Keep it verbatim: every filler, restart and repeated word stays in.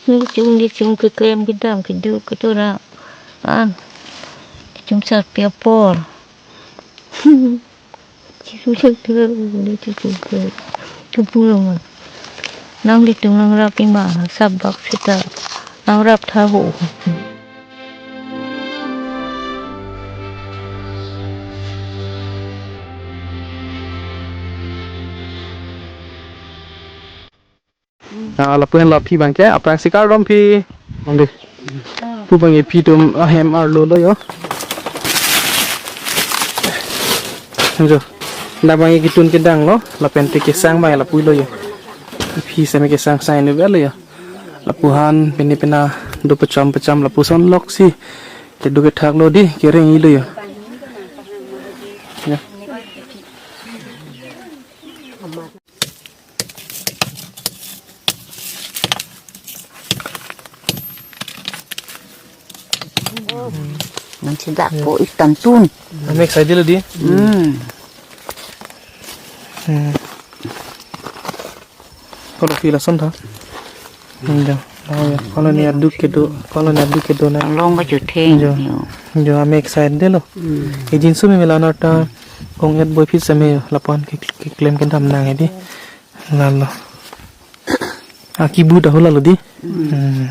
Nelitum, nelitum keklem kedam keduk ketora an. Nelitum sarpi apor. Chisu chak tura ule chisu chak. Tupu lo ma. Nanglitum nangrap ima sabak seta. Nangrap tha ho. Ah, lapu-an lo aphi abangke, aphrangsi kardom aphi. Ong dei. Pu abangke aphi atum ahem arlo lo yo. Jo. Labangke ketun kedang lo, lapen te kesang abang lapu lo yo. Aphi seme kesang sang inut lo yo. Lapu-an pini pina do pacham pacham lapuson loksi. Kedo kethak lo dei, kereng-i lo yo. Ya. Nang sida po itan tun. Amek sai dei lo dei. Hmm. Hmm. Kolo aphi lason tha. Hmm, jo. Oh, ya. Kolo ni aduk kedo, kolo ni aduk kedo na. Long kachetheng. Jo. Yo. Jo, amek sai dei lo. Hmm. Ejinso me mela nata kong-et boi aphi seme yo. Lapu-an ke, keklem kedam nang dei. Lalo. Akibu dah lalo dei. Hmm.